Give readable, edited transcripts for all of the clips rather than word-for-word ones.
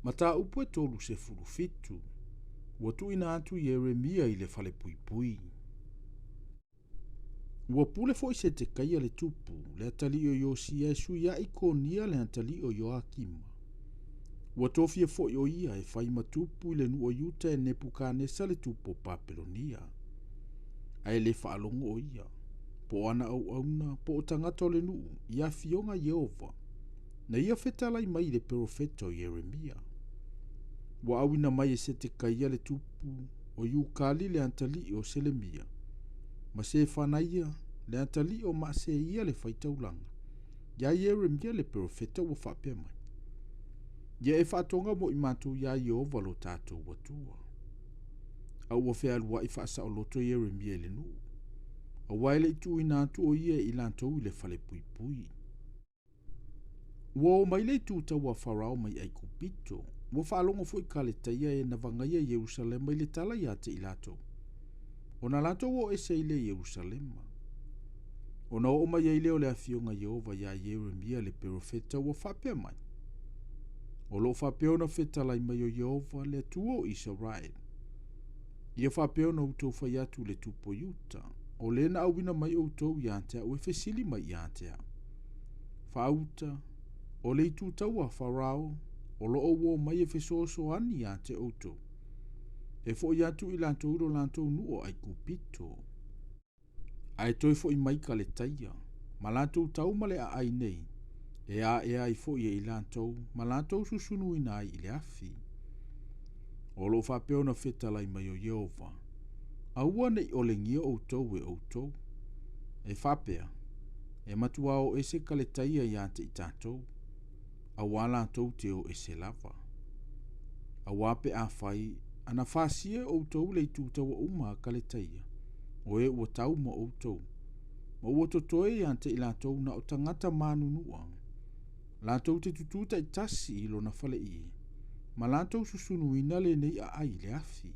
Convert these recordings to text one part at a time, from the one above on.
Mataupu e 37, ua tuuina atu Ieremia i le falepuipui. Ua pule foi Setekaia le tupu, le atalii o Iosia e suiaʻi Konia le atalii o Ioakima. Ua tofia foi o ia e fai ma tupu i le nuu o Iuta e Nepukanesa le tupu o Papelonia. Ae le faalogo o ia, po o ana auauna, po o tagata o le nuu, i afioga Ieova, na ia fetalai mai i le perofeta o Ieremia. Ua auina mai e Setekaia le tupu o Iukali le atalii o Selemia, ma Sefanaia le atalii o Maaseia le faitaulaga, iā Ieremia le perofeta ua faapea mai, Ia e faatoga mo i matou iā Ieova lo tatou Atua. A ua fealuai faasaoloto Ieremia i le nuu, aua e le i tuuina atu o ia e i latou i le falepuipui. Ua o mai le itu taua a Farao mai Aikupito, ua faalogo foi Kaletaia e na vagaia Ierusalema i le tala ia te i latou, ona latou o ese ai lea i Ierusalema. Ona oo mai ai lea o le afioga Ieova iā Ieremia le perofeta ua faapea mai, O loo faapea ona fetalai mai o Ieova le Atua o Isaraelu, ia faapea ona outou fai atu i le tupu o Iuta, o le na auina mai outou ia te au e fesili mai ia te au. Faauta, o le itu taua a Farao, o loo ua o mai e fesoasoani ia te outou, e foi atu i latou i lo latou nuu o Aikupito. Ae toe foi mai Kaletaia, ma latou tau ma le aai nei, e aea ai foi e i latou, ma latou susunuina ai i le afi. O loo faapea ona fetalai mai o Ieova, aua ne i olegia outou e outou, e faapea, e matuā o ese Kaletaia ia te i tatou, auā latou te o ese lava. Auā pe afai, ana fasia e outou le itu taua uma a Kaletaia, o e ua tau ma outou, ma ua totoe ia te i latou na o tagata manunua, latou te tutū taitasi i lona faleie, ma latou susunuina lenei aai i le afi.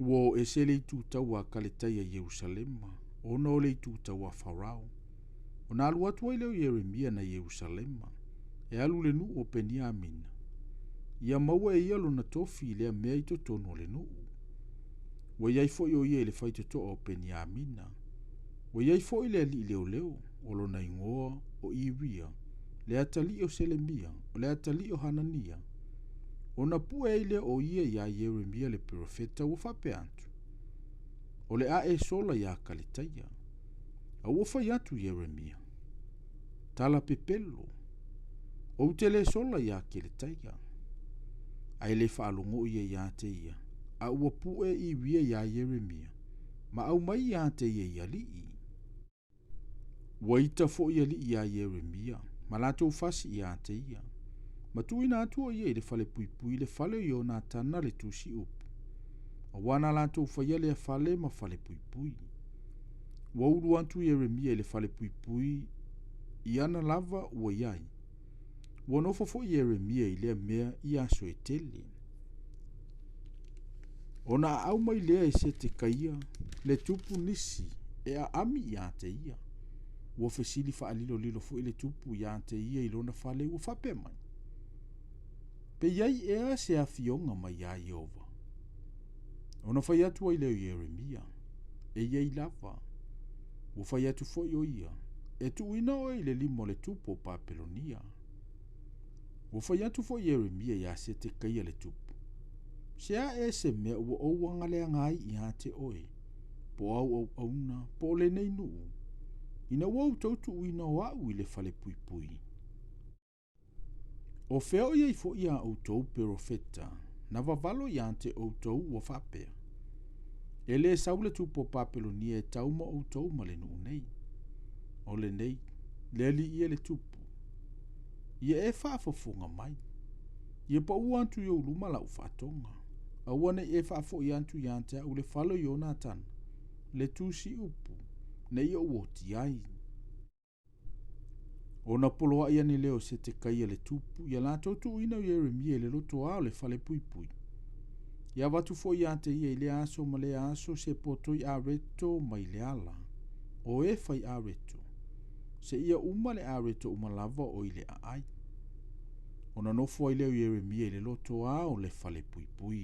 Ua o ese le itu taua a Kaletaia i Ierusalema, ona o le itu taua a Farao. Ona alu atu ai lea o Ieremia na Ierusalema, e alu i le nuu o Peniamina, ia maua e ia lona tofi i lea mea i totonu o le nuu. Ua i ai foi o ia i le faitotoa o Peniamina. Ua i ai foi le alii leoleo, o lona igoa o Iria, le atalii o Selemia, o le atalii o Hanania. Ona pue ai lea o ia iā Ieremia le perofeta ua faapea atu, O le a e sola iā Kaletaia. A ua fai atu Ieremia, Tala pepelo, ou te le sola iā Keletaia. Ae le faalogo ia iā te ia, a ua pue Iria iā Ieremia, ma aumai iā te ia i alii. Ua ita foi alii iā Ieremia, ma latou fasi iā te ia. Ma tuuina atu o ia i le falepuipui i le fale o Ionatana le tusi upu, auā na latou faia lea fale ma falepuipui. Ua ulu atu Ieremia i le falepuipui i ana lava ua i ai. Ua nofo foi Ieremia i lea mea i aso e tele. Ona aau mai lea e Setekaia le tupu nisi e aami ia te ia. Ua fesili faalilolilo foi le tupu ia te ia i lona fale ua faapea mai, Pe i ai ea se afioga mai iā Ieova? Ona fai atu ai lea o Ieremia, E i ai lava. Ua fai atu foi o ia, E tuuina oe i le lima o le tupu o Papelonia. Ua fai atu foi Ieremia iā Setekaia le tupu, Se a ea se mea ua ou agaleaga ai ia te oe, po o au auauna, po o lenei nuu, ina ua outou tuuina o au i le falepuipui? O fea o i ai foi a outou perofeta na vavalo ia te outou ua faapea, E le sau le tupu o Papelonia e tau ma outou ma le nuu nei. O lenei, le alii e le tupu. Ia e faafofoga mai. Ia paua atu i ou luma lau faatoga. Aua ne i e faafoi atu ia te au le fale o Ionatana, le tusi upu, ne i ou oti ai. Ona poloai ane lea o Setekaia le tupu, ia latou tuuina o Ieremia i le lotoā o le falepuipui. Ia avatu foi ia te ia i lea aso ma lea aso se potoi areto mai le ala, o e fai areto, seia uma le areto uma lava o i le aai. Ona nofo ai lea o Ieremia i le lotoā o le falepuipui.